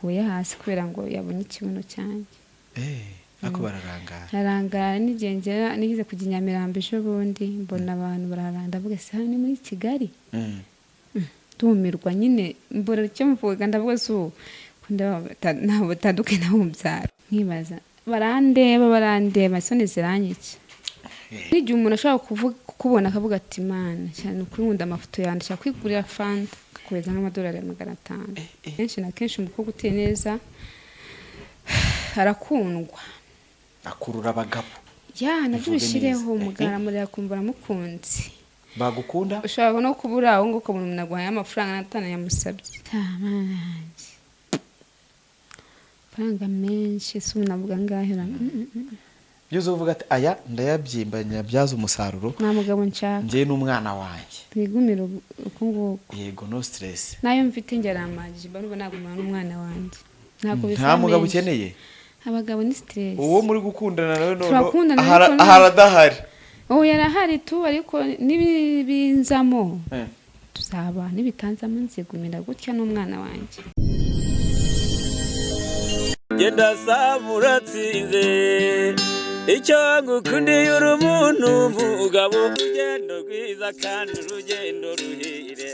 Nguye hasi kubera ngo yabonye ikibuno cyanjye. Ariko bararangara. Arangara n'igihe ngera nigeze kujya i Nyamirambo ejo bundi, mbona abantu bararanga, ndavuga: "Se hano ni muri Kigali?" Ndumirwa nyine, mbura icyo mvuga. Ndavuga: "Se ubu ko ntabwo batandukanye nabo mu byaro?" Nkibaza, barandeba, barandeba, isoni ziranyica. N'igihe umuntu ashobora kuvuga, kukubona akavuga ati: "Mana cyane ukuri nkunda amafoto yanjye, ashaka kwigurira fanta," akakohereza nk'amadolari 500. Kenshi na kenshi umukobwa uteye neza arakundwa. Akurura abagabo. Ya, nabyo Bivuge bishyireho. neza. Umugabo aramureba akumva aramukunze. Bagukunda. Ushobora no kubura aho ngaho ukabona umuntu aguhaye amafaranga atanayamusabye. Mana yanjye, amafaranga menshi si umuntu avuga angahe ra? Byuze uvuga ati: "Aya ndayabyimba nyabyaza umusaruro." Nta mugabo nshaka. Njye n'umwana wanjye. Twigumire uku nguku. Yego, no stress. Nayo mfite njye aramagije, mba numva nagumana n'umwana wanjye, ntabwo Nta bisaba mugabo menshi. ukeneye. Abagabo ni stress. Uwo muri gukundana nawe none Turakundana, ariko ahari adahari? Ubu yarahari tu, ariko nibinzamo tuzaba, nibitanzamo nzigumira gutya n'umwana wanjye. Genda saba uratsinze, icyo ngukundiye uri umuntu mugabo, urugendo rwiza kandi urugendo ruhire.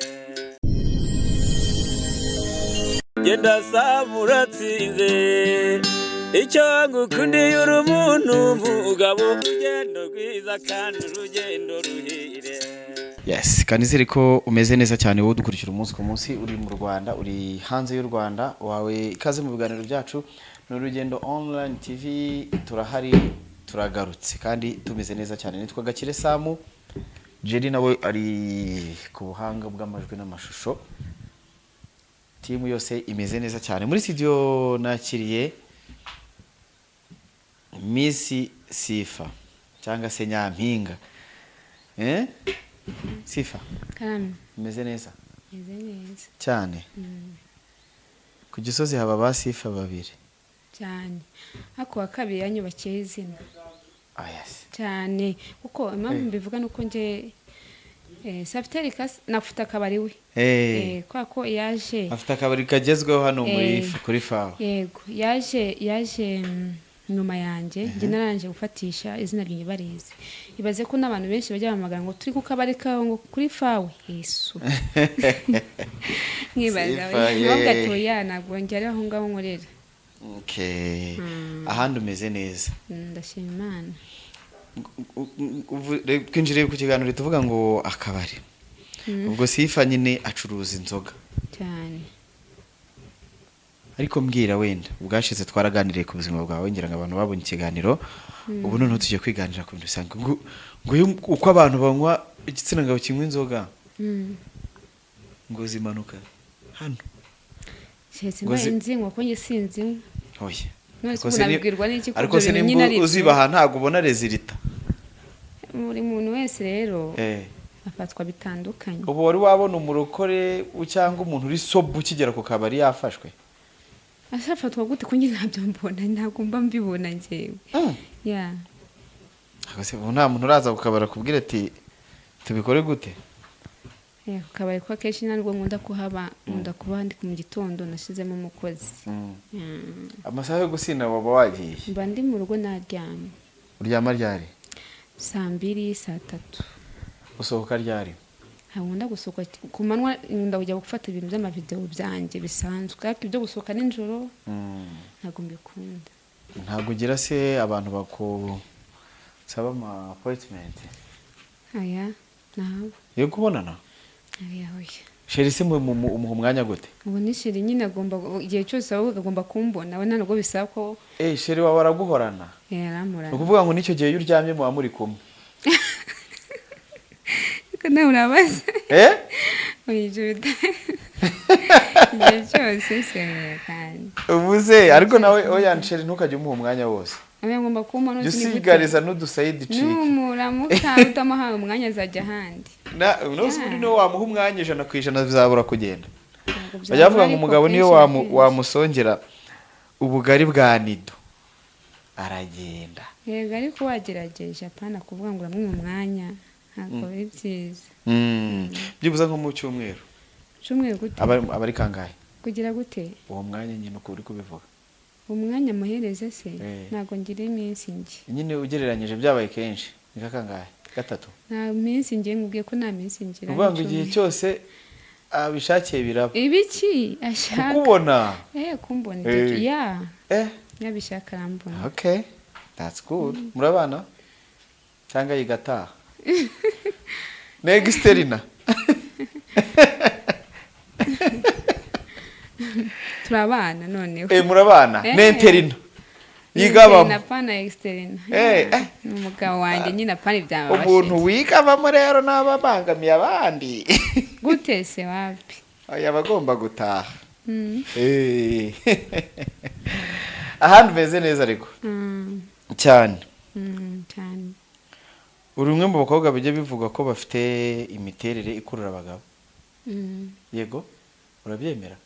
Genda saba uratsinze, icyo ngukundiye uri umuntu mugabo, urugendo rwiza kandi urugendo ruhire. Yes, kanizere ko umeze neza cyane, wowe udukurikira umunsi ku munsi, uri mu Rwanda, uri hanze y'u Rwanda, wawe ikaze mu biganiro byacu. Ni Urugendo Online TV, turahari, turagarutse kandi tumeze neza cyane. Nitwa Gakire Samu Jerry, nawe ari ku buhanga bw'amajwi n'amashusho. Team yose imeze neza cyane. Muri studio nakiriye Miss Sifa cyangwa se Nyampinga. Sifa? Karame. Imeze neza? Meze neza. Cyane. Ku Gisozi haba ba Sifa babiri. Cyane, ariko uwa kabiri yanyubakiyeho izina. Ah, yes. Cyane, kuko impamvu mbivuga ni uko njye Safiteri nafite akabari we. Kubera ko yaje Afite akabari kagezweho hano muri kuri Fawe. Yego, yaje nyuma yanjye. Njye narangije gufatisha izina ryanjye barizi. Ibaze ko n'abantu benshi bajya bahamagara ngo turi ku kabari kawe, ngo kuri Fawe, Yesu, nkibaza. Sifa, bavuga ati: yeah. "Oya, ntabwo njye ari aho ngaho nkorera." Okay. Ahandi umeze neza? Ndashima Imana. Twinjiriye ku kiganiro tuvuga ngo akabari. Ubwo Sifa nyine acuruza inzoga. Cyane. Ariko mbwira, wenda ubwashize twaraganiriye ku buzima bwawe, ngira ngo abantu babonye ikiganiro. Ubu noneho tugiye kwiganira ku bintu bisanzwe, ngo uko abantu banywa, igitsina gabo kinywa inzoga ngo zimanuka hano. Keretse Ngo mbaye nzinywa, ko njye sinzinywa. Oya. None se Ariko ubu se nabibwirwa n'iki ko ariko ibyo se bintu nimba nyine ari ibyo? uzibaha ntabwo ubona résultat. Buri muntu wese rero afatwa bitandukanye. Ubu wari wabona umurokore cyangwa umuntu uri sober ukigera ku kabari yafashwe? Asafatwa gute ko njye ntabyo mbona? Ntabwo mba mbibona njyewe ya. Ariko se ubu nta muntu uraza ku kabari akubwira ati: "Tubikore gute?" Ku kabari ko akenshi ntabwo nkunda kuhaba, nkunda kuba ndi mu gitondo nashyizemo umukozi. Amasaha yo gusinda waba wagiye? Mba ndi mu rugo naryamye. Uryama ryari? Saa 2, saa 3. Usohoka ryari? Ntabwo nkunda gusohoka ku manywa, nkunda kujya gufata ibintu by'amavidewo byanjye bisanzwe, ariko ibyo gusohoka nijoro ntabwo mbikunda. Ntabwo ugira se abantu bakusaba ama appointment? Aya ntabwo. Yo kubonana? Aya, oya. Chéri se umuha umwanya gute? Ubu ni chéri nyine, agomba igihe cyose ahubwo agomba kumbona we, nta nubwo bisaba ko. Chéri wawe araguhorana? Yaramurana. Ni ukuvuga ngo n'icyo gihe iyo uryamye muba muri kumwe? Ariko nawe urabaza. Eh. Oya, ibyo igihe cyose se kandi. Ubuze ariko nawe, oya chéri, ntukajye umuha umwanya wose. Oya, ngomba kumbona. Jya usigariza n'uduside chick. Numuramuka utamuhaye umwanya azajya ahandi. Nose ubundi niwe wamuha umwanya 100% bizabura kugenda? Ntabwo Bajya bavuga byabura, ngo ariko umugabo niyo kenshi na kenshi. wamusongera ubugari bwa nido aragenda. Yego, ariko wagerageje, apana kuvuga ngo uramuha umwanya, ntabwo biri byiza. Byibuze nko mu cyumweru? Cyumweru gute? Aba ari kangahe? Kugira gute? Uwo mwanya nyine uko uri kubivuga. Umwanya muhereze se? Eh. Ntabwo ngira iminsi njye. Nyine ugereranyije, byabaye kenshi ni kangahe? Gatatu? Nta minsi njye, nkubwiye ko nta minsi ngira. Ni ukuvuga ngo igihe cyose abishakiye biraba. Ibiki ashaka? Kukubona. Eh, kumbona. Eh. Ibyo ya yabishaka arambona. Okay, that's good. Murabana cyangwa yigataha next rina? Turabana noneho. Eh, murabana. Eh. N'interne Interina. yigabamo. Pana externe. Eh, eh. Ni umugabo wanjye nyine, apana ibya Umuntu wigabamo rero n'aba abangamiye abandi. Gute se? Wapi. Oya, aba agomba gutaha. Eh. Ahandi umeze neza ariko cyane. Cyane. Uri umwe mu bakobwa bijya bivuga ko bafite imiterere ikurura abagabo. Yego, urabyemera?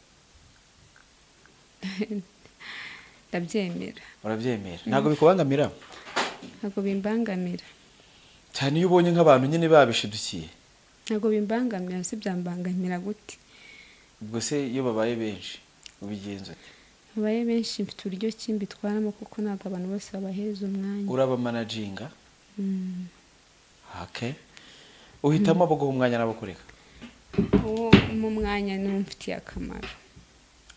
Ndabyemera. Urabyemera, ntabwo bikubangamira? Ntabwo bimbangamira. Cyane iyo ubonye nk'abantu nyine babishidukiye. Ntabwo bimbangamira se, byambangamira gute? Ubwo se iyo babaye benshi ubigenza ute? Babaye benshi, mfite uburyo ki mbitwaramo, kuko ntabwo abantu bose babahereza umwanya. Urabamanaginga. Okay, uhitamo abo guha umwanya n'abo kureka. Uwo mu mwanya ni umfitiye akamaro.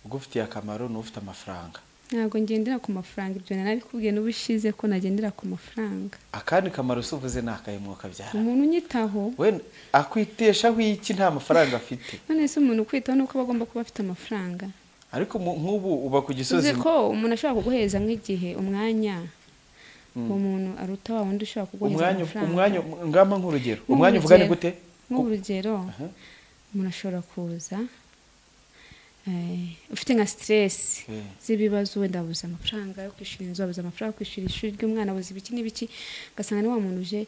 Ugufitiye akamaro ni ufite amafaranga? Ntabwo ngendera ku mafaranga, ibyo narabikubwiye n'ubushize ko nagendera ku mafaranga. Akandi kamaro se uvuze ni akahe, mwuka byara? Umuntu unyitaho. We akwiteshaho iki nta mafaranga afite? None se umuntu ukwitaho nuko aba agomba kuba afite amafaranga? Ariko nk'ubu uba ku Gisozi. Uzi ko umuntu ashobora kuguhereza nk'igihe, umwanya, uwo muntu aruta wa wundi ushobora kuguhereza Umwanya? amafaranga. Umwanya, ngamba nk'urugero, umwanya uvuga ni gute? Nk'urugero, umuntu ashobora kuza ufite nka stress z'ibibazo, wenda wabuze amafaranga yo kwishyura inzu, wabuze amafaranga yo kwishyura ishuri ry'umwana, wabuze ibiki n'ibiki, ugasanga ni wa muntu uje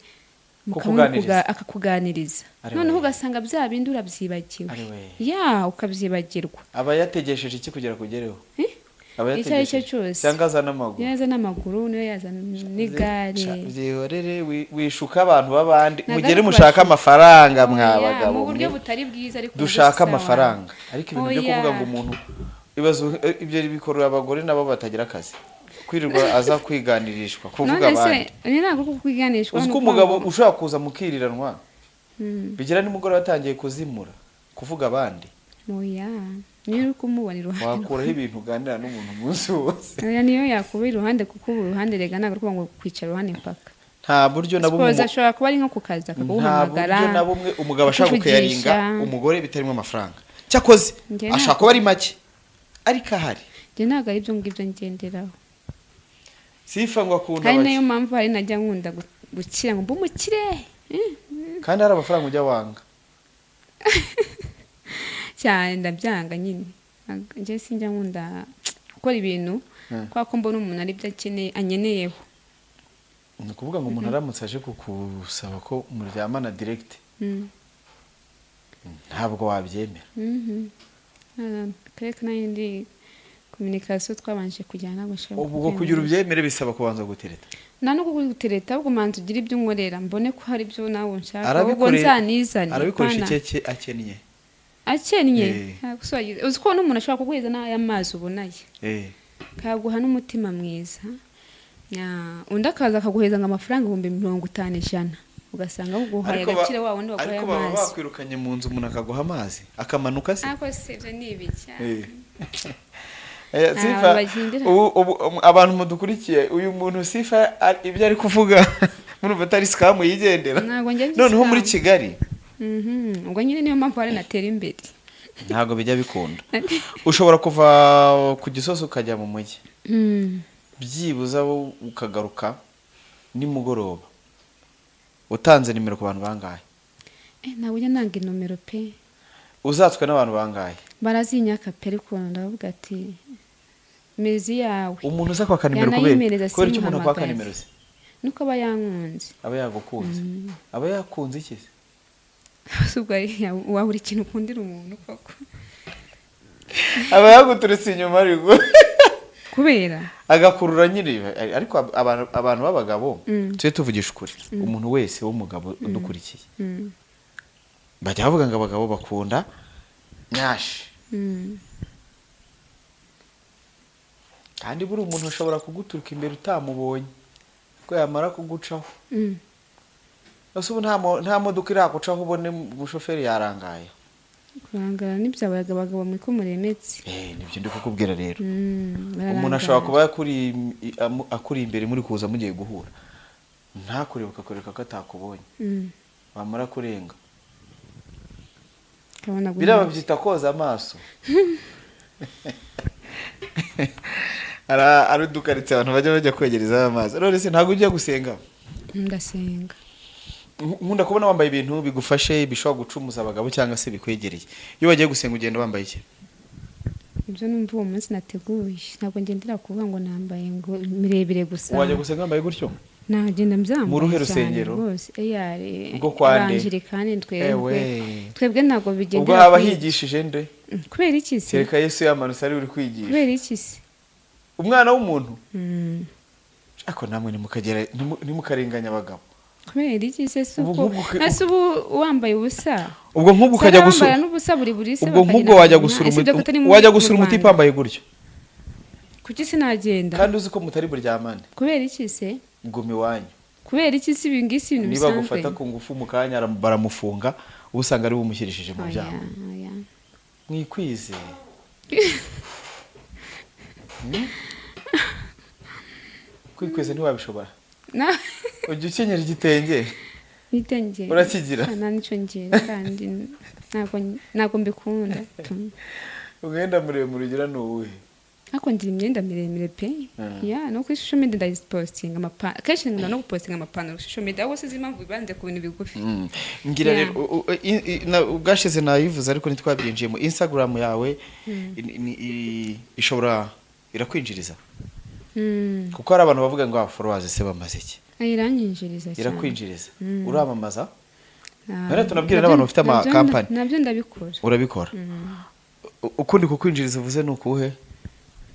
Kukuganiriza. Akakuganiriza. Ari Noneho we. ugasanga bya bindi urabyibagiwe. Ari we. Ya, ukabyibagirwa. Aba yategesheje iki kugira kugereho? Eh? Aba Icyo ari cyo yategesheje cyose. Cyangwa aza n'amaguru? Niyo yaza n'amaguru, niyo yaza n'igare. Byihorere, wishuka abantu b'abandi. Ntabwo Mugere ari mushake ukubashuka. amafaranga mwa Oya, bagabo mu buryo mwe. butari bwiza, ariko Dushaka uburyo si sawa. amafaranga, ariko ibintu byo Oya. kuvuga ngo umuntu ibibazo ibyo bikorera abagore nabo batagira akazi, kwirirwa aza kwiganirishwa kuvuga None se abandi. ni ntabwo kukwiganishwa. Uzi Ni ko ukuvuga umugabo ngo- ushobora kuza mukiriranwa, bigera nimugoroba yatangiye kuzimura kuvuga abandi. Oya, niyo uri kumubona iruhande. Wakuraho ibintu uganira n'umuntu umunsi wose? Oya, niyo yakuba iruhande, kuko ubu iruhande rega ntabwo ari ukuvuga ngo kwicara iruhande mpaka. Nta buryo na bumwe Suppose ashobora kuba ari nko ku kazi nta akaguhamagara, buryo na bumwe umugabo ashobora akakuvugisha. gukeyaringa umugore bitarimo amafaranga, cyakoze Njye ashobora ntabwo- kuba ari make ariko ahari. Njye ntabwo ari ibyo ngibyo ngenderaho. Sifa ngo akunda Hari nayo bake. mpamvu hari najya nkunda gukira ngo mbe umukire. Kandi hari amafaranga ujya wanga. Cyane, ndabyanga nyine. Njye sinjya nkunda gukora ibintu kubera ko mbona umuntu ari byo akeneye, anyeneyeho. Ni ukuvuga ngo umuntu aramutse aje kukusaba ko muryamana direct, ntabwo wabyemera? Mhm. Ah, kereka n'indi communication twabanje kujyana, ntabwo nshobora Ubwo kugira kubyemera. ubyemere bisaba kubanza gutereta? Nta no kugutereta, ahubwo manza ugira ibyo unkorera, mbone ko hari ibyo nawe unshaka, ahubwo nzanizane. Arabikoresha Apana. icyo akennye. Akennye. Eh. Ntabwo uzi ko n'umuntu ashobora kuguheza n'aya mazi ubonaye, kaguha n'umutima mwiza. Undi akaza akaguheza ngo amafaranga 50,000, 100,000, ugasanga aguhaye Ariko agaciro wa wundi waguhaye ariko baba amazi. bakwirukanye mu nzu, umuntu akaguha amazi akamanuka se? Ariko si ibyo ni ibiki? Eh, Nta Sifa, bagendera. ubu, abantu mudukurikiye, uyu muntu Sifa ibyo ari kuvuga murumva atari scam yigendera? Ntabwo njya mbi Noneho muri scam. Kigali. Ubwo nyine niyo mpamvu hari natera imbere. Ntabwo bijya bikunda. Ushobora kuva ku Gisozi ukajya mu mujyi, byibuze abo ukagaruka nimugoroba, utanze nimero ku bantu bangahe? Eh, ntabwo ujya nanga inomero pe. Uzatswe n'abantu bangahe? Barazinyaka pe, ariko ndavuga ati mezi yawe. Umuntu uza kwaka nimero, kubera Yanayimereza kubera icyo umuntu akwaka simuhamagaye. nimero ze? Nuko aba yankunze. Aba yagukunze? Aba yakunze iki se? Se ubwo wabura ikintu ukundira umuntu koko? Aba yaguturutse inyuma, ariko Kubera agakurura nyine. Ariko abantu b'abagabo, tujye tuvugisha ukuri, umuntu wese w'umugabo udukurikiye, bajya bavuga ngo abagabo bakunda nyashi. Kandi buri umuntu ashobora kuguturuka imbere utamubonye, ko yamara kugucaho. Ese ubu nta modoka iragucaho ubone umushoferi yarangaye? Kurangara n'ibyabaga abagabo mwe ko muremetse. Eh, nibyo ndi kukubwira rero. Umuntu Bararangara. ashobora kuba akuri imbere, muri kuza mugiye guhura, ntakurebe, akakwereka ko atakubonye. Wamara kurenga, Ukabona biriya guhindura. babyita koza amaso. Hari udukaritsiye abantu bajya kwegerezaho amazi. None se ntabwo ujya gusenga? Ndasenga. Nkunda kubona wambaye ibintu bigufashe, bishobora gucumuza abagabo cyangwa se bikwegereye. Iyo wagiye gusenga ugenda wambaye iki? Ibyo numva uwo munsi nateguye. Ntabwo ngendera kuvuga ngo nambaye ngo miremire gusa. Wajya gusenga wambaye gutyo? Nagenda mbyambaye Mu ruhe cyane rusengero? rwose. Eyari Ubwo kwa nde? Evangelikani twebwe. Ewe. Twebwe ntabwo bigendera Ubwo haba kuri- higishije nde? Kubera iki se? Kereka Yesu yamanutse ari uri kwigisha. Kubera iki se? Umwana w'umuntu. Ariko namwe ntimukarenganye abagabo. Kubera iki se? Si Ubu uko nk'ubwo ese ubu wambaye ubusa? Ubwo nk'ubwo ukajya Sara gusura bambara n'ubusa buri buri se, ubwo nk'ubwo bakagira wajya ngo gusura ese ibyo kutari wajya mu gusura Rwanda? umutipe wambaye gutyo? Kuki sinagenda? Kandi uzi ko mutari buryamane. Kubera iki se? Guma iwanyu. Kubera iki se? Ibi ngisi ibintu Niba bisanzwe. gufata ku ngufu mu kanya, baramufunga, uba usanga ari we umushyirishije mu Oya, byago. oya. Mwikwize. Kwikwiza ntiwabishobora. Ujya ukenyera igitenge? Nitenge. Urakigira? Nta nicyo ngira, kandi ntabwo mbikunda. Umwenda muremure ugira ni uwuhe? Ariko ngira imyenda miremire pe. Ya, no kuri social media ndayipostinga kenshi nkunda no gupostinga amapantaro kuri social media, ahubwo sinzi impamvu bibanze ku bintu bigufi. Ngira Yeah. rero ubwashize nayivuze ariko ntitwabyinjiyemo. Instagram yawe ishobora irakwinjiriza? Kuko hari abantu bavuga ngo followers se bamaze iki? Ah, iranyinjiriza cyane. Irakwinjiriza? Uramamaza? Ah, Rero tunabwire n'abantu bafite ama company. Nabyo ndabikora. Urabikora? Ukundi kukwinjiriza uvuze ni ukuhe?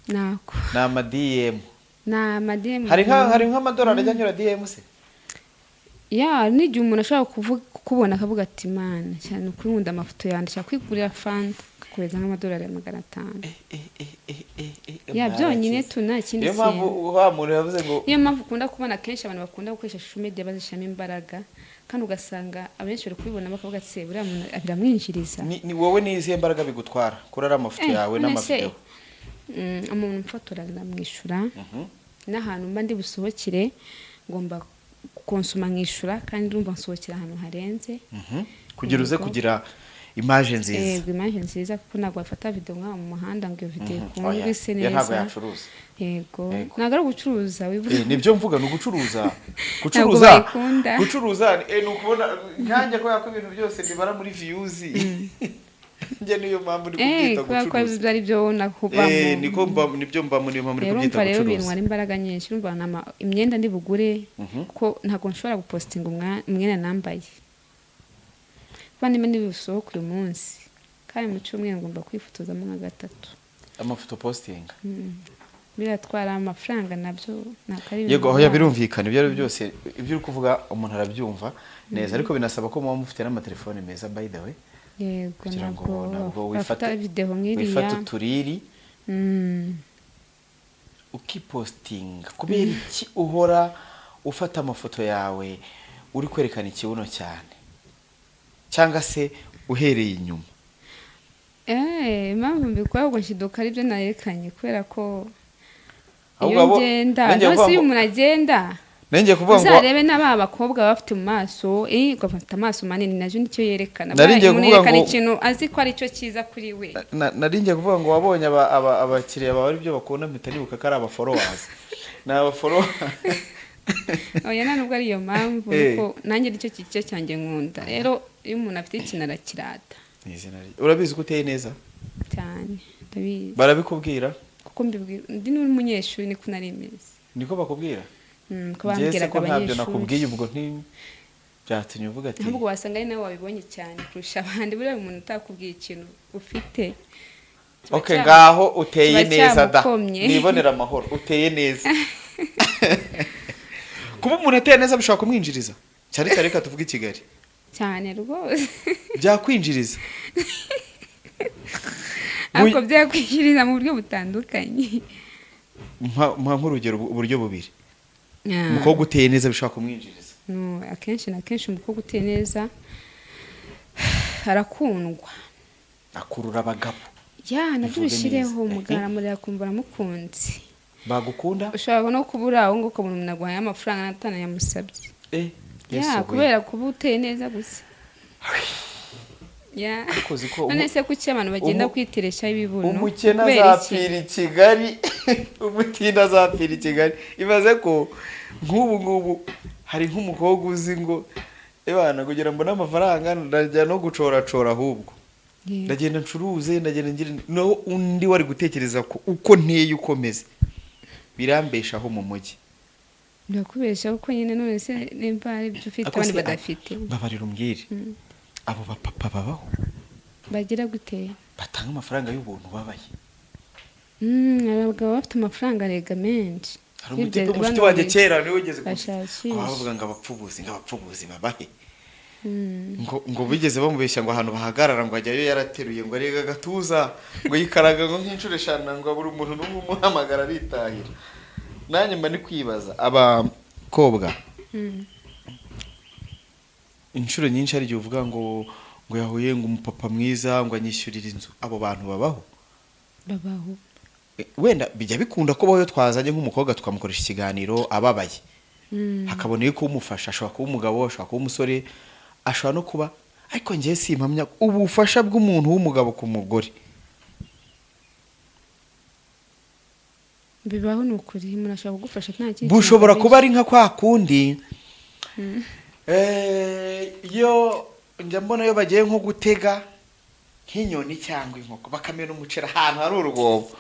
Nako. Ni ama DM? Ni ama DM. Hari nk'amadolari ajya anyura DM se? Ya, n'igihe umuntu ashobora kuvuga, kukubona akavuga ati: "Mana cyane ukuri nkunda amafoto yanjye, ashaka kwigurira fanta," akakohereza nk'amadolari 500. Ya, byonyine tu, nta kindi Niyo mpamvu kintu. wa muntu yavuze ngo Niyo mpamvu ukunda kubona kenshi abantu bakunda gukoresha social media bazishyiramo imbaraga, kandi ugasanga abenshi bari kubibona bakavuga ati: "Se buriya muntu biramwinjiriza?" Ni wowe, ni izihe mbaraga bigutwara kuri ariya mafoto yawe None se, n'amavideo? Umuntu umfotora ndamwishyura, n'ahantu mba ndi busohokere ngomba konsoma nkishyura, kandi ndumva nsohokera ahantu harenze. Kugira uze Yego. kugira image nziza. Yego, image nziza, kuko ntabwo wafata video nk'aho mu muhanda ngo iyo video ikundwe Oya, ise iyo ntabwo neza. yacuruza. Yego. Yego. Ntabwo ari ugucuruza wivuga. Nibyo mvuga, ni ugucuruza, gucuruza. Bayikunda. Gucuruza ni ukubona nkanjye, kubera ko ibintu byose bibara muri views, njye niyo mpamvu ndi kubyita Kubera ko gucuruza. ari byo nakubamo. Niko mba, nibyo mbamo, niyo mpamvu ndi Rero kubyita umva rero gucuruza. bintwara imbaraga nyinshi. Urumva imyenda ndi bugure, kuko ntabwo nshobora gupostinga umwenda nambaye kuba ndimo ndi busohoke uyu munsi, kandi mu cyumweru ngomba kwifotozamo nka gatatu. Amafoto postinga. Biratwara amafaranga nabyo, ntabwo ari ibintu Yego, aho byabo. Birumvikana, ibyo ari byo byose, ibyo uri kuvuga umuntu arabyumva neza, ariko binasaba ko muba mufite n'amatelefone meza, by the way. Yego. Kugira ngo Ntabwo ntabwo bafata wifate video nk'iriya. wifate uturiri ukipostinga. Kubera iki uhora ufata amafoto yawe uri kwerekana ikibuno cyane, cyangwa se uhereye inyuma? Impamvu mbikora, ubwo nshiduka aribyo nayerekanye, kubera ko Ahubwo iyo ngenda nanjye no kuvuga si iyo umuntu agenda Nanjye kuvuga ngo uzarebe n'aba bakobwa baba bafite mu maso, ugafata amaso manini, nacyo nicyo yerekana. Nari ngiye Umuntu kuvuga yerekana ikintu azi ko aricyo cyiza kuri we. Nari ngiye kuvuga ngo wabonye abakiriya bawe aribyo bakunda, mpita nibuka ko ari aba followers, ni aba followers. Oya, nta nubwo ari iyo mpamvu. Kuko nanjye nicyo gice cyanjye nkunda. Rero iyo umuntu afite ikintu arakirata. Ni izina Urabizi ko uteye neza? Cyane, ndabizi. Barabikubwira? Kuko mbibwira ndi n'umunyeshuri, niko nari meze. Niko bakubwira? Ko Njye se bambwiraga ko ntabyo abanyeshuri. nakubwiye, ubwo nti byatumye uvuga ati Ahubwo wasanga ari nawe wabibonye cyane kurusha abandi. Buriya umuntu utakubwiye ikintu ufite kiba Okay, ngaho uteye kiba neza da. cyamukomye. Nibonera amahoro, uteye neza. Kuba umuntu ateye neza bishobora kumwinjiriza, cyane cyane reka tuvuge i Kigali. Cyane rwose. Byakwinjiriza? Ariko byakwinjiriza mu buryo butandukanye. Mpa nk'urugero, uburyo bubiri Ah. umukobwa uteye neza bishobora kumwinjiriza. No, akenshi na kenshi umukobwa uteye neza arakundwa. Akurura abagabo. Ya, nabyo. Bivuge Bishyireho neza. umugabo aramureba akumva aramukunze. Bagukunda. Ushobora no kubura aho ngaho ukabona umuntu aguhaye amafaranga atanayamusabye. Yesu Ya, we. kubera kuba uteye neza gusa, ya. Ariko uzi ko None se kuki abantu bagenda kwiteresha ibibuno? Umukene Kubera iki? azapfira i Kigali, umutindi azapfira i Kigali. Ibaze ko nk'ubu ngubu hari nk'umukobwa uzi ngo ebana kugira mbone amafaranga ndajya no gucoracora ahubwo ndagenda ncuruze, ndagenda ngira, naho undi wari gutekereza ko uko nteye, uko meze birambeshaho mu mujyi. Birakubesha kuko nyine, none se nimba hari ibyo ufite Ako abandi se, badafite? Mbabarira umbwire, abo bapapa babaho? Bagira gute? Batanga amafaranga y'ubuntu babaye. Abagabo bafite amafaranga rega menshi. Hari Ibyo umutipe, umushuti bano wanjye kera niwe wigeze bashakisha. ngo bavuga ngo abapfubuzi, ngo abapfubuzi babahe, ngo bigeze bamubeshya ngo ahantu bahagarara ngo ajyayo yarateruye, ngo arega agatuza, ngo yikaraga ngo nk'inshuro 5, ngo abura umuntu n'umwe umuhamagara aritahira. Nanjye mba ndi kwibaza abakobwa, inshuro nyinshi hari igihe uvuga ngo yahuye ngo umupapa mwiza, ngo anyishyurire inzu. Abo bantu babaho? Babaho. Wenda bijya bikunda ko iyo twazanye nk'umukobwa tukamukoresha ikiganiro ababaye, hakabona yuko umufasha ashobora kuba umugabo, ashobora kuba umusore, ashobora no kuba, ariko njyewe simpamya ubufasha bw'umuntu w'umugabo ku mugore. Bibaho, ni ukuri, umuntu ashobora kugufasha nta kindi Bushobora kintu. kuba ari nka kwa kundi, iyo njya mbona iyo bagiye nko gutega nk'inyoni cyangwa inkoko, bakamena umuceri ahantu hari urwobo,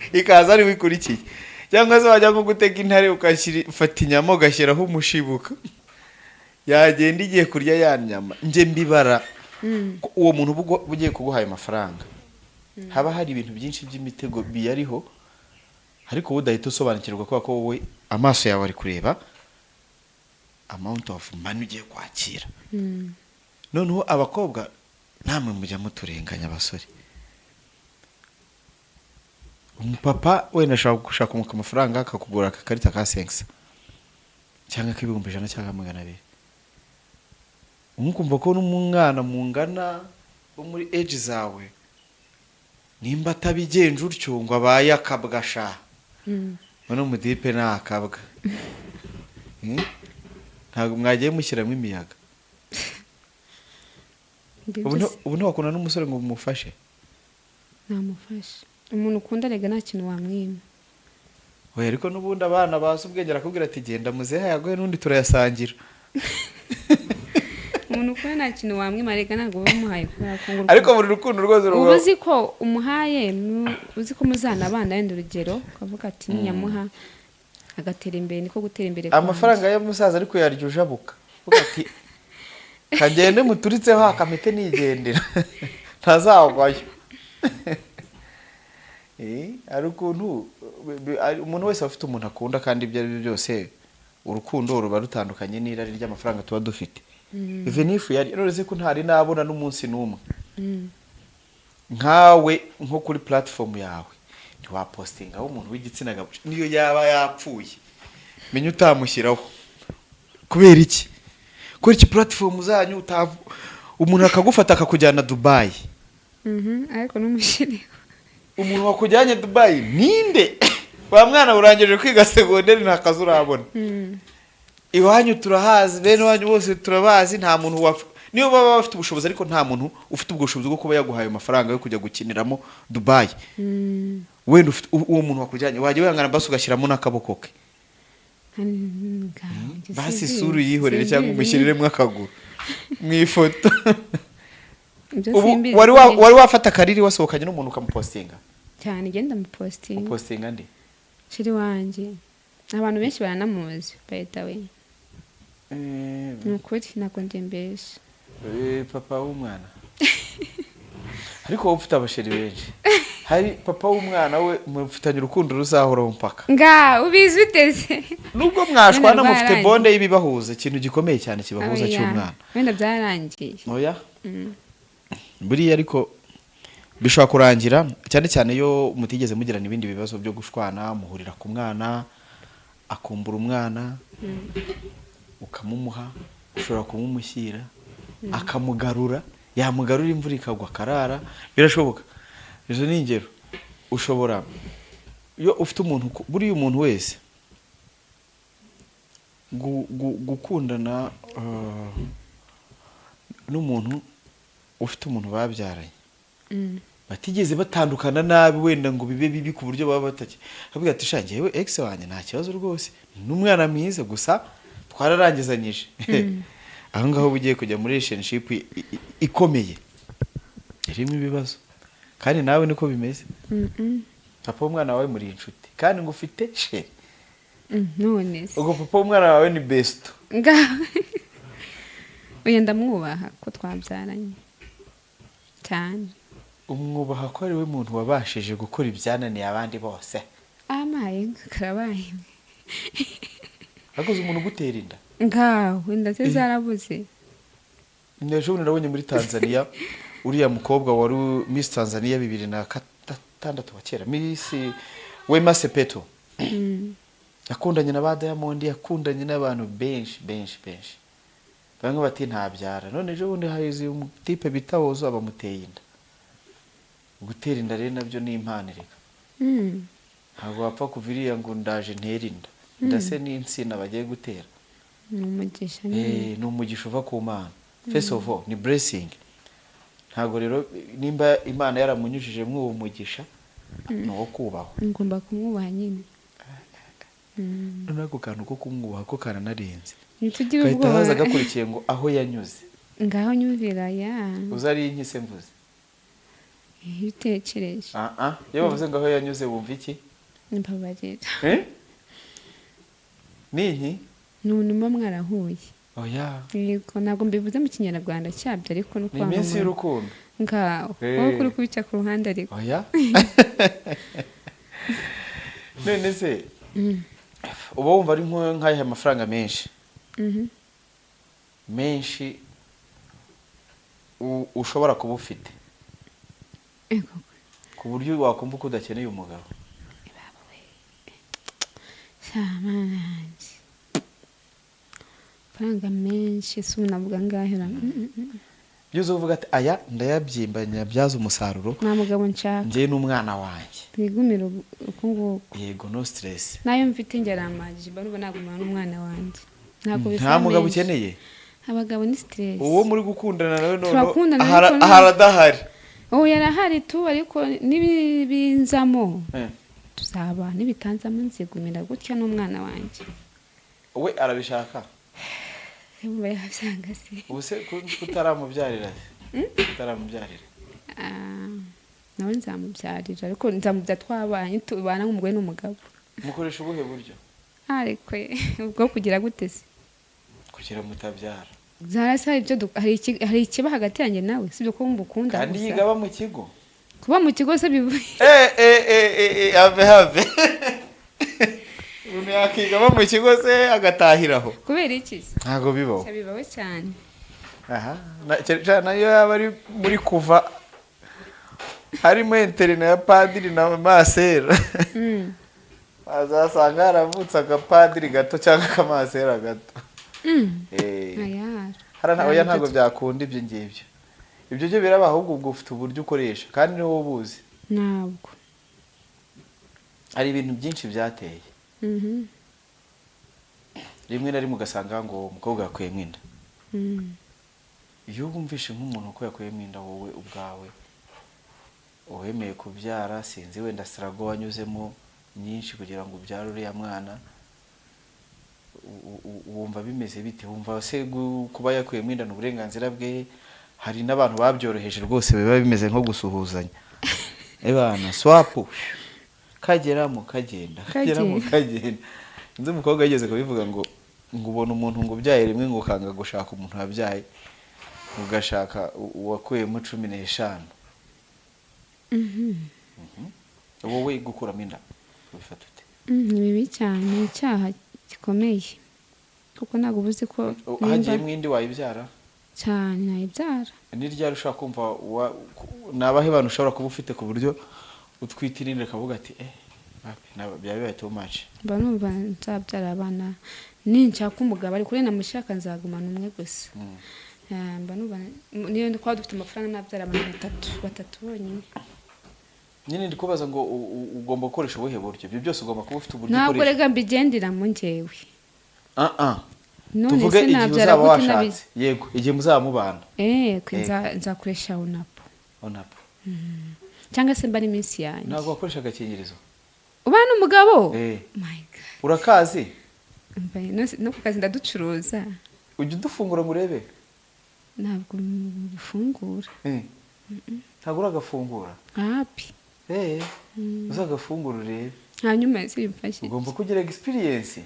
ikaza ariwe ikurikiye, cyangwa se wajya nko gutega intare ugashyira, ufata inyama ugashyiraho umushibuka, yagenda igiye kurya ya nyama. Njye mbibara ko uwo muntu uba ugiye kuguha ayo mafaranga haba hari ibintu byinshi by'imitego biyariho, ariko wowe udahita usobanukirwa kubera ko wowe amaso yawe ari kureba amount of money ugiye kwakira. Noneho abakobwa namwe mujya muturenganya abasore. Umupapa wenda ashobora gushaka amafaranga akakugura akakarita ka 500 cyangwa k'100,000 cyangwa 200, umukumva ko n'umwana mungana wo muri age zawe nimba atabigenje utyo ngo abaye akabwa sha. None umudipe ni akabwa. Ntabwo mwagiye mushyiramo imiyaga. Ibyo Ubu byose. Ubu ntiwakunda n'umusore ngo mumufashe? Namufasha. Umuntu ukunda rega nta kintu wamwima. Oya, ariko n'ubundi abana bazi ubwenge arakubwira ati genda muzehe yaguhe n'undi turayasangira. Umuntu ukunda nta kintu wamwima rega, ntabwo uba umuhaye kubera ko ngo Ariko buri rukundo rwose uba ruba uzi ko umuhaye, uzi ko muzanabana, wenda urugero ukavuga ati ninyamuha agatera imbere, niko gutera imbere kwanjye. Amafaranga y'umusaza ariko yarya ujabuka, uvuga ati kagende muturitseho akamete nigendera ntazagwayo. Hari ukuntu umuntu wese aba afite umuntu akunda, kandi ibyo ari byo byose urukundo ruba rutandukanye n'irari ry'amafaranga tuba dufite. Even if yari none se ko ntari nabona n'umunsi n'umwe nkawe nko kuri platform yawe ntiwapostingaho umuntu w'igitsina gabo, niyo yaba yapfuye menya utamushyiraho. Kubera iki? Kubera iki platform zanyu umuntu akagufata akakujyana Dubai? Ariko n'umushyiriho. Umuntu wakujyanye Dubai ninde? Wa mwana urangije kwiga segonderi, nta kazi urabona. Iwanyu turahazi, bene wanyu bose turabazi, nta muntu niyo baba bafite ubushobozi, ariko nta muntu ufite ubwo bushobozi bwo kuba yaguhaye amafaranga yo kujya gukiniramo Dubai. Wenda ufite uwo muntu wakujyanye wajya wihangana basi ugashyiramo n'akaboko ke, basi isura uyihorere cyangwa umushyiriremo akaguru mu ifoto. Ubu wari wafata akariri wasohokanye n'umuntu ukamupostinga? Cyane, genda mupostinga. Upostinga nde? Chéri wanjye, abantu benshi baranamuzi by the way. Ni ukuri, ntabwo njye mbesha. Papa w'umwana, ariko wowe ufite abachéri benshi, hari papa w'umwana we mufitanye urukundo ruzahoraho mpaka. Nga ubizi uteze? Nubwo mwashwana Wenda mufite rwarangiye. bond y'ibibahuza, ikintu gikomeye cyane kibahuza Oya, cy'umwana. Wenda byarangiye. Oya, buriya ariko Bishobora kurangira, cyane cyane iyo mutigeze mugirana ibindi bibazo byo gushwana, muhurira ku mwana, akumbura umwana, ukamumuha, ushobora kumumushyira akamugarura, yamugarura imvura ikagwa akarara, birashoboka. Izo ni ingero. Ushobora, iyo ufite umuntu, buriya umuntu wese gukundana n'umuntu ufite umuntu babyaranye, batigeze batandukana nabi wenda ngo bibe bibi ku buryo baba bataki, avuga ati: "Sha, njyewe ex wanjye nta kibazo rwose, ni umwana mwiza, gusa twararangizanyije." Aho ngaho uba ugiye kujya muri relationship ikomeye irimo ibibazo, kandi nawe niko bimeze. Papa w'umwana wawe muri inshuti kandi ngo ufite chéri. None se? Ubwo papa w'umwana wawe ni besto. Ngaho oya, ndamwubaha ko twabyaranye cyane. Umwubaha ko ari we muntu wabashije gukora ibyananiye abandi bose. Amaye, karabaye. Akoze umuntu ugutera inda. Ngaho inda ze zarabuze. Ejo bundi nabonye muri Tanzania uriya mukobwa wari Miss Tanzania 2006 wa kera, Miss Wema Sepetu, yakundanye na ba Diamond, yakundanye n'abantu benshi benshi benshi, bamwe bati ntabyara. None ejo bundi hahize umutipe bita Wozo, bamuteye inda. Gutera inda rero nabyo ni impano reka. Ntabwo wapfa kuva iriya ngo ndaje ntere inda. Inda se n'insina bagiye gutera? Ni umugisha nyine. Ni umugisha uva ku Mana. First of all ni blessing. Ntabwo rero nimba Imana yaramunyujije uwo mugisha, ni uwo kubahwa. Ngomba kumwubaha nyine. Noneho ako kantu ko kumwubaha ko karanarenze. Ntitugire Gahita ubwoba. haza gakurikiye ngo aho yanyuze. Ngaho nyumvira ya. Uza ari inkise mvuze. Iyo utekereje. Ah ah, iyo bavuze ngo aho yanyuze wumva iki? Mbabarira. Eh? Ni inki? Ni muba mwarahuye. Oya. Yego, ntabwo mbivuze mu Kinyarwanda cyabyo, ariko no Ni iminsi y'urukundo. Ngaho wowe kuri kubica ku ruhande ariko. Oya, none se uba wumva ari nk'ayo mafaranga menshi menshi ushobora kuba ufite Ego. ku buryo wakumva ko udakeneye umugabo? Baba we. Sha, Mana yanjye, amafaranga menshi si ubu navuga angahe ra? Byuze uvuga ati: "Aya ndayabyimba nyabyaza umusaruro." Nta mugabo nshaka. Njye n'umwana wanjye. Twigumire uku nguku. Yego, no stress. Nayo mfite ngeramagije mba numva nagumana n'umwana wanjye, ntabwo Nta bisaba mugabo menshi. ukeneye? Abagabo ni stress. Uwo muri gukundana nawe none Turakundana, ariko ahari adahari? Ubu yarahari tu, ariko nibinzamo tuzaba, nibitanzamo nzigumira gutya n'umwana wanjye. We arabishaka? Yumva yabyanga se? Ubu se kutaramubyarira se, kutaramubyarira? Ah, nawe nzamubyarira, ariko nzamubyara twabanye, tubana nk'umugore n'umugabo. Mukoresha ubuhe buryo? Ariko ubwo kugira gute se? Kugira mutabyara. Zarasi hari ibyo hari ikiba hagati yanjye nawe, sibyo ko wumva ukunda Kandi gusa. yiga aba mu kigo. Kuba mu kigo se bivuye? Eh eh eh eh eh, have have, umuntu yakiga aba mu kigo se agatahiraho? Kubera iki se? Ntabwo bibaho. Sha, bibaho cyane. Aha cyane cyane nayo yaba ari muri kuva harimo internat ya padiri na masera, azasanga haravutse agapadiri gato cyangwa akamasera gato. Aya. Oya, ntabwo byakunda ibyo ngibyo. Ibyo byo biraba, ahubwo ubwo ufite uburyo ukoresha kandi ni wowe ubuzi. Ntabwo. Hari ibintu byinshi byateye, rimwe na rimwe ugasanga ngo umukobwa yakuyemo inda. Iyo wumvishe nk'umuntu ko yakuyemo inda, wowe ubwawe uwemeye kubyara, sinzi wenda struggle wanyuzemo nyinshi kugira ngo ubyare uriya mwana, wumva bimeze bite? Wumva se kuba yakuyemo inda ni uburenganzira bwe? Hari n'abantu babyoroheje rwose, biba bimeze nko gusuhuzanya, ebana swapu, kageramo kagenda, kageramo kagenda. Nzi umukobwa yigeze kubivuga ngo ubona umuntu ngo ubyaye rimwe, ngo ukanga gushaka umuntu wabyaye, ugashaka uwakuyemo 15. Wowe gukuramo inda ubifata ute? Ni bibi cyane, ni icyaha gikomeye, kuko ntabwo uba uzi ko Hagiyemo indi wayibyara? Cyane, nayibyara. Ni ryari ushobora kumva ni abahe bantu ushobora kuba ufite ku buryo utwita irindi ukavuga ati eh wapi, byaba bibaye too much? Mba numva nzabyara abana ninshaka umugabo, ariko uriya namushaka nzagumana umwe gusa. Mba numva niyo twaba dufite amafaranga nabyara abantu batatu, batatu bonyine. Nyine ndi kubaza ngo ugomba gukoresha ubuhe buryo? Ibyo byose ugomba kuba ufite uburyo Ntabwo ukoresha. rega mbigenderamo njyewe. Ah ah. None Tuvuge se igihe nabyara uzaba gute nabizi? washatse, yego, igihe muzaba mubana. Nzakoresha onapo. Onapo. Cyangwa se mba ari iminsi yanjye. Ntabwo wakoresha agakingirizo? Ubana umugabo? Eh. My God. Urakazi? Mbaye no ku kazi ndaducuruza. Ujya udufungura ngo urebe? Ntabwo bufungura. Ntabwo uragafungura? Hapi. Uzagafungura urebe. Hanyuma se bimfashe? Ugomba kugira experience.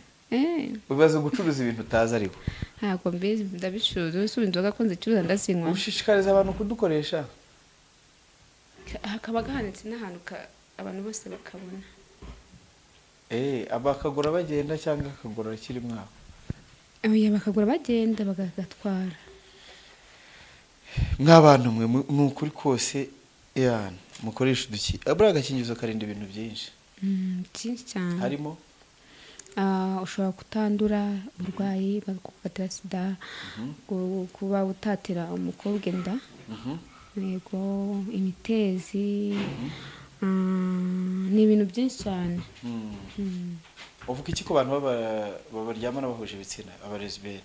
Ubaze gucuruza ibintu utazi ariko. Ntabwo mbizi, ndabicuruza. Ubu inzoga ko nzicuruza ndazinywa. Ushishikariza abantu kudukoresha? Hakaba gahanitse n'ahantu abantu bose bakabona. Bakagura bagenda cyangwa akagura akiri mwabo? Oya, bakagura bagenda, bakagatwara. Mw'abantu mwe, ni ukuri kose yana mukoresha uduki, buriya agakingirizo karinda ibintu byinshi. Byinshi cyane. Harimo? Ushobora kutandura uburwayi bakagufatira sida, kuba utatera umukobwa inda, yego, imitezi, ni ibintu byinshi cyane. Uvuga iki ku bantu baryamana bahuje ibitsina, abalesbienne?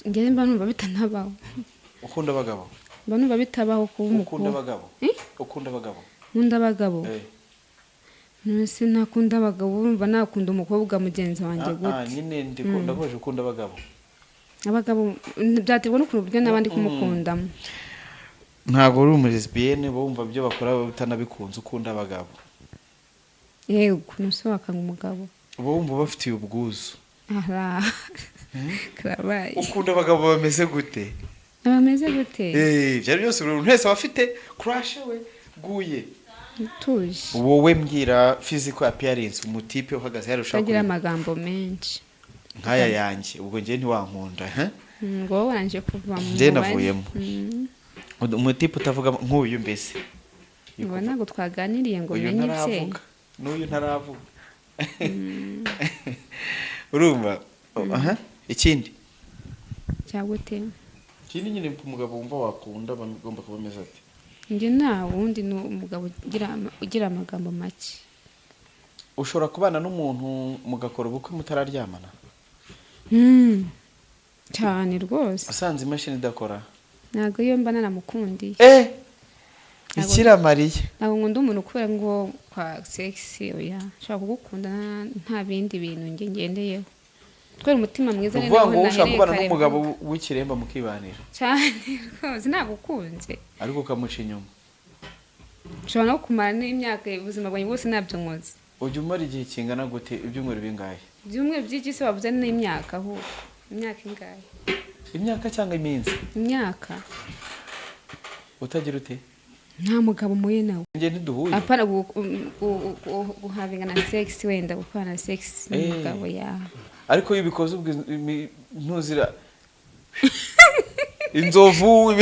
Njye mba numva bitanabaho. Ukunda abagabo? Mba numva bitabaho kuba Ukunda umukobwa. abagabo? Eh? Ukunda abagabo? Nkunda abagabo. Eh. None nakunda abagabo, urumva nakunda umukobwa mugenzi wanjye Ah, gute? Nyine ndakomeje, ukunda abagabo? Abagabo byaterwa n'ukuntu uburyo n'abandi kumukundamo. Ntabwo uri umulesbienne, bumva ibyo bakora utanabikunze, ukunda abagabo? Yego, nuse wakanga umugabo? Uba wumva bafitiye ubwuzu? Ara karabaye. Ukunda abagabo bameze gute? Bameze gute? Ibyo ari byose, buri muntu wese aba afite crush we guye. Utuje. Wowe mbwira physical appearance, umutipe uhagaze hariya ushaka Utagira kureba. amagambo menshi. Nk'aya yanjye, ubwo njye ntiwankunda, he? Ngo wowe warangije kuva mu Njye mubare. navuyemo. Umutipe utavuga nk'uyu mbese. Ngo ntabwo twaganiriye ngo Uyu menye ibye. ntaravuga, n'uyu ntaravuga, urumva? Aha, ikindi? Cyangwa gute? Ikindi nyine, umugabo wumva wakunda aba agomba kuba ameze ati? Njye nta wundi, ni umugabo ugira amagambo make. Ushobora kubana n'umuntu mugakora ubukwe mutararyamana? Cyane rwose. Usanze imashini idakora? Ntabwo, iyo mba naramukundiye. Ntabwo- Bikira Mariya! Ntabwo nkunda umuntu kubera ngo kwa sex, oya. Nshobora kugukunda nta bindi bintu njye ngendeyeho, kubera umutima mwiza. Ni Ari ukuvuga naho ngo wowe ushobora nahereye kubana kare n'umugabo mvuga. w'ikiremba mukibanira? Cyane rwose, nagukunze. Ariko ukamuca inyuma? Nshobora no kumara n'imyaka, ubuzima bwanjye bwose ntabyo nkoze. Ujya umara igihe kingana gute? Ibyumweru bingahe? Ibyumweru by'iki se? Wavuze n'imyaka ahubwo, imyaka ingahe? Imyaka cyangwa iminsi? Imyaka. Utagira ute? Nta mugabo muye nawe. Njye ntiduhuye. Apana guhavinga na sex, wenda gukora na sex n'umugabo ya. Ariko iyo ubikoze ubwo ntuzira inzovu,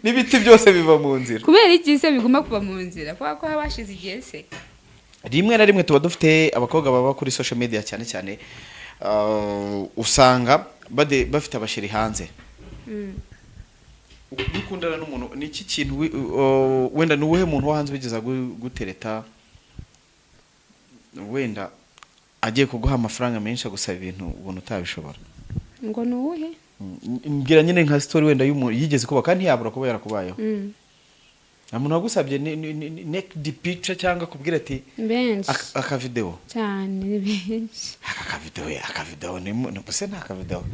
n'ibiti byose biva mu nzira. Kubera iki se bigomba kuva mu nzira? Kubera ko haba hashize igihe se? Rimwe na rimwe tuba dufite abakobwa baba kuri social media cyane cyane, usanga bafite abasheri hanze. Iyo ukundana n'umuntu, ni iki kintu wenda ni uwuhe muntu wo hanze wigeze gutereta, wenda agiye kuguha amafaranga menshi agusaba ibintu ubona utabishobora? Ngo ni uwuhe? Mbwira nyine nka story wenda y'umuntu yigeze kuba, kandi ntiyabura kuba yarakubayeho. Nta muntu wagusabye naked picture cyangwa akubwira ati Benshi. Akavideo? Cyane, ni benshi. Aka kavideo, akavideo ni se nta kavideo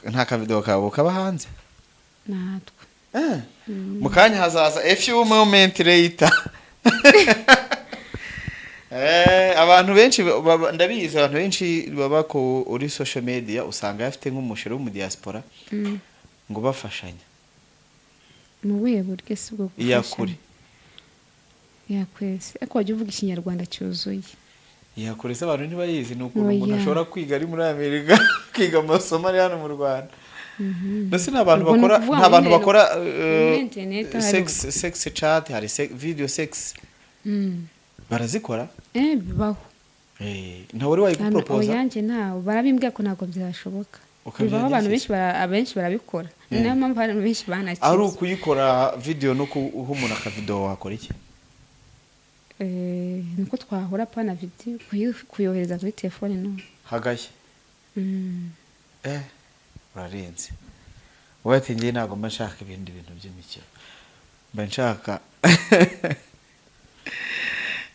nta kavideo kawe kaba hanze? Natwe. Mu kanya hazaza, a few moment later. Abantu benshi ndabizi, abantu benshi baba kuri social media usanga afite nk'umusheri wo mu diaspora ngo bafashanya. Mu buhe buryo si ubwo? Iya kure. Yakure se? Ariko wajya uvuga ikinyarwanda cyuzuye. Iya kure se abantu ntibayizi? Ni ukuntu umuntu Oya. ashobora kwiga ari muri Amerika, kwiga amasomo ari hano mu Rwanda. Mbese ni abantu Ubwo ni bakora, ukuvuga nta ngo bantu nyine bakora muri internet hari sex, sex chat, hari video sex barazikora. Bibaho. Ntawe wari wayigupropoza? Oyanjye ntawe, barabimbwira ko ntabwo byashoboka. Ukabyanga Bibaho, abantu iki? benshi abenshi barabikora, ni nayo mpamvu hari abantu benshi banakize. Ari ukuyikora video no kuha umuntu akavideo, wakora iki? Nuko twahora pana video, kuyohereza kuri telefone no. Hagashya. Urarenze wowe. Ati ngewe ntabwo mba nshaka ibindi bintu by'imikino, mba nshaka.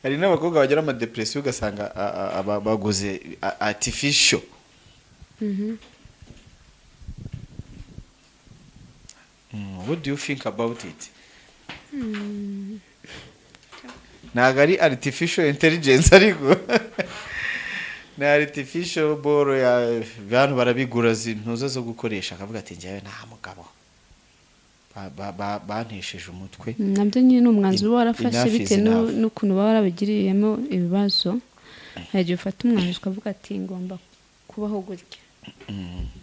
Hari n'abakobwa bagira amadepression, ugasanga baguze artificial. What do you think about it? Ntabwo ari artificial intelligence, ariko ni artificial boro ya bantu barabigura, zintuza zo gukoresha, akavuga ati njyewe nta mugabo. Bantesheje umutwe. Nabyo nyine ni umwanzuro uba warafashe Enough is bitewe enough. n'ukuntu baba warabigiriyemo ibibazo. Hari igihe ufata umwanzuro ukavuga ati ngomba kubaho gutya.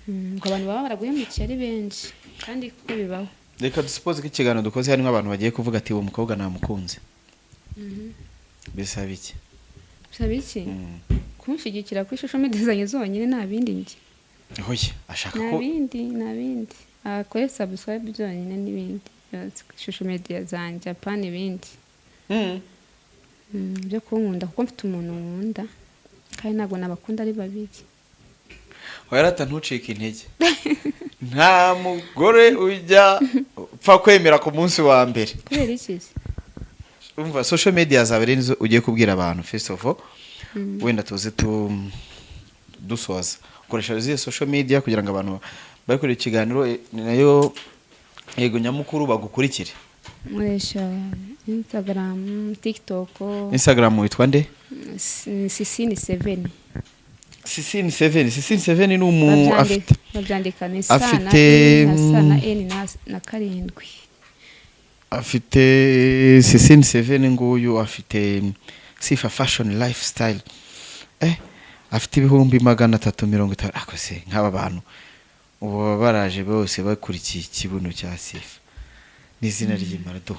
Ngo abantu baba baraguhemukiye ari benshi, kandi kuko bibaho. Reka dusuppose ko ikiganiro dukoze harimo abantu bagiye kuvuga ati uwo mukobwa namukunze, bisaba iki? Bisaba iki? Kunshyigikira kuri social media zanjye zonyine, nta bindi njye. Hoya, ashaka Nta ko bindi, nta bindi, akore subscribe byonyine n'ibindi byose kuri social media zanjye, apana ibindi. Byo kunkunda, kuko mfite umuntu nkunda kandi ntabwo nabakunda ari babiri. Hoya rata, ntucike intege, nta mugore ujya upfa kwemera ku munsi wa mbere. Kubera iki se? Umva, social media zawe rero nizo ugiye kubwira abantu first of all, wenda tuze tu dusoza. Ukoresha izihe social media kugira ngo abantu bari kureba ikiganiro, ni nayo yego nyamukuru, bagukurikire? Nkoresha Instagram, TikTok. Instagram witwa nde? Sisini seven. Sisini seven. Sisini seven ni umu afite Babyandika ni sa na afite, N na sa na N na karindwi. Afite Sisini seven, nguyu afite Sifa Fashion Lifestyle, afite 350,000. Ako se nk'aba bantu ubu baba baraje bose bakurikiye ikibuno cya Sifa n'izina ry'Imana do,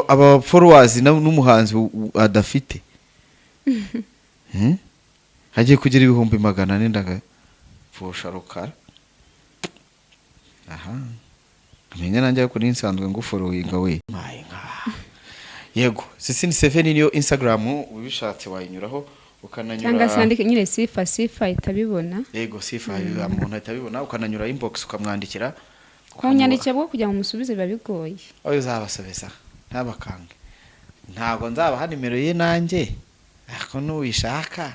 aba followers n'umuhanzi adafite. Hagiye kugira 400,000 ndagapfusha rukara. Aha menya nanjye, ariko ninsanzwe ngufollowinga we. Maye nka yego, Sisini seven niyo Instagram, ubishatse wayinyuraho ukananyura. Cyangwa se andike nyine Sifa, Sifa itabibona. Yego, Sifa umuntu ahita abibona, ukananyura inbox ukamwandikira. Kunyandikira bwo kugira ngo umusubize biba bigoye. Aho uzabasubiza ntabakange, ntabwo nzabaha nimero ye nanjye, ariko n'uyishaka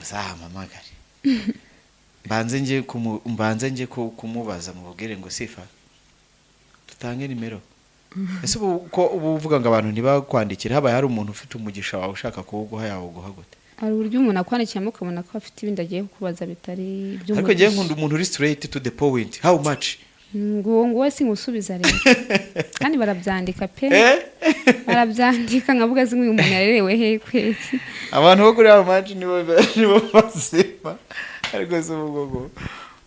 uzahamamagare, mbanze njye kumubaza, mubwire ngo Sifa dutange nimero. Ese ubu ko ubu uvuga ngo abantu ntibakwandikire, habaye hari umuntu ufite umugisha wawe ushaka kuwuguha, yawuguha gute? Hari uburyo umuntu akwandikiramo ukabona ko afite ibindi agiye kukubaza bitari Ariko ngewe iby'umugisha. nkunda umuntu uri straight to the point: how much? Ngo wowe singusubiza rero, kandi barabyandika pe. Eh? Barabyandika nkavuga se nk'uyu muntu yarerewe he kwezi? Abantu bo kuri how much nibo bazima. Ariko se ubu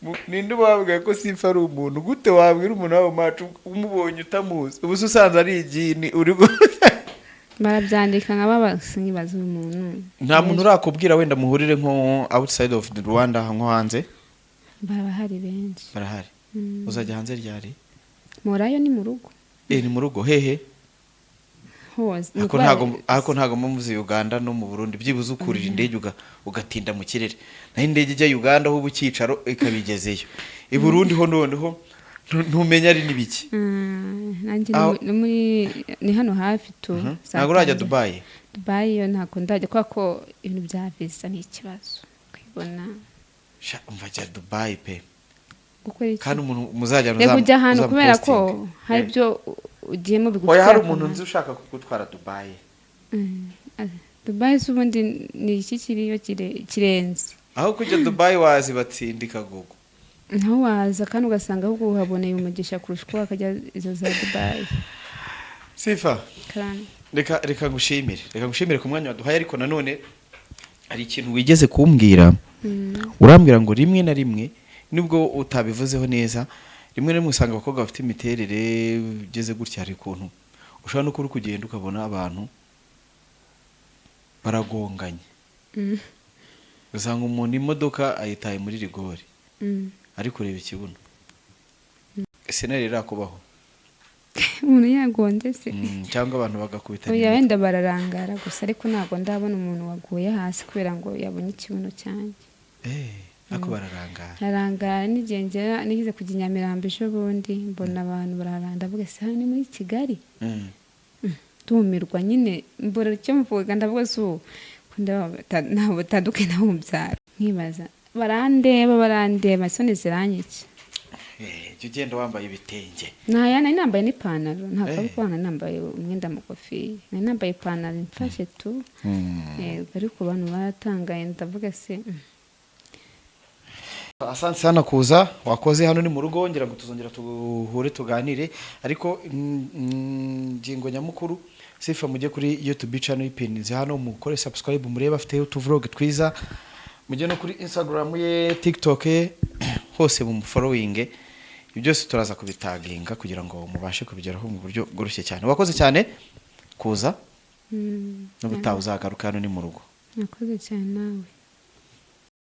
koko ninde ubabwiye ko Sifa ari umuntu? Gute wabwira umuntu how much umubonye utamuzi? Ubu se usanze ari igini uri Barabyandika nkaba nkibaza uyu muntu. Nta muntu urakubwira wenda muhurire nko outside of the Rwanda, nko hanze? Barahari benshi. Barahari. Uzajya hanze ryari? Murayo ni mu rugo. Eh, ni mu rugo hehe? Hose. Ni Ariko ariko ntago muvuze Uganda no mu Burundi, byibuze ukurira indege ugatinda mu kirere, naho indege ijya Uganda ho uba icyicaro ikabigezeyo, i Burundi ho noneho ntumenya ari n'ibiki. Nanjye ni ni muri, ni hano hafi tu za Ntabwo urajya Tanzania. Dubai? Dubai yo ntabwo ndajya, kubera ko ibintu bya visa ni ikibazo kwibona. Sha, umva, jya Dubai pe. Gukora iki? Kandi umuntu muzajyana Reka ujya ahantu kubera ko uzamupostinge. hari ibyo ugiyemo bigufitiye Oya, hari umuntu akamaro. nzi ushaka kugutwara Dubai. Dubai se ubundi ni iki kiriyo kirenze? Aho kujya Dubai wazi batsindika gogo. Naho waza kandi ugasanga ahubwo uhaboneye umugisha kurusha uko wakajya izo za Dubai. Sifa, Karame. reka ngushimire ku mwanya waduhaye, ariko nanone hari ikintu wigeze kumbwira, urambwira ngo rimwe na rimwe Nubwo utabivuzeho neza, rimwe na rimwe usanga abakobwa bafite imiterere igeze gutya, hari ukuntu ushobora no kuba uri kugenda ukabona abantu baragonganye, usanga umuntu imodoka ayitaye muri rigori ari kureba ikibuno. Seneri irakubaho? Umuntu yagonze se? Cyangwa abantu bagakubita. Oya, wenda bararangara gusa, ariko ntabwo ndabona umuntu waguye hasi kubera ngo yabonye ikibuno cyanjye. Eh, ariko bararangara. Arangara. N'igihe ngera, nigeze kujya i Nyamirambo ejo bundi, mbona abantu bararanda, ndavuga: "Se hano ni muri Kigali?" Ndumirwa nyine, mbura icyo mvuga. Ndavuga: "Se ubu ko ndeba ntabwo batandukanye nabo mu byaro?" Nkibaza, barandeba, barandeba, isoni ziranyica. Eh, jya ugenda wambaye ibitenge. Naya nari nambaye n'ipantaro, ntabwo ari Eh. kuba nari nambaye umwenda mugufi, nari nambaye ipantaro imfashe tu. Yego, ariko abantu baratangaye, ndavuga se. Asante sana kuza wakoze. Hano ni mu rugo, ngira ngo tuzongera tuhure tuganire, ariko ingingo nyamukuru, Sifa, mujye kuri YouTube channel ipininze hano, mukore subscribe, murebe afite utuvlog twiza, mujye no kuri Instagram ye, TikTok ye, hose mumufollowing. Ibyo byose turaza kubitaginga kugira ngo mubashe kubigeraho mu buryo bworoshye cyane. Wakoze cyane kuza. N'ubutaha uzagaruka, hano ni mu rugo. Nakoze cyane nawe.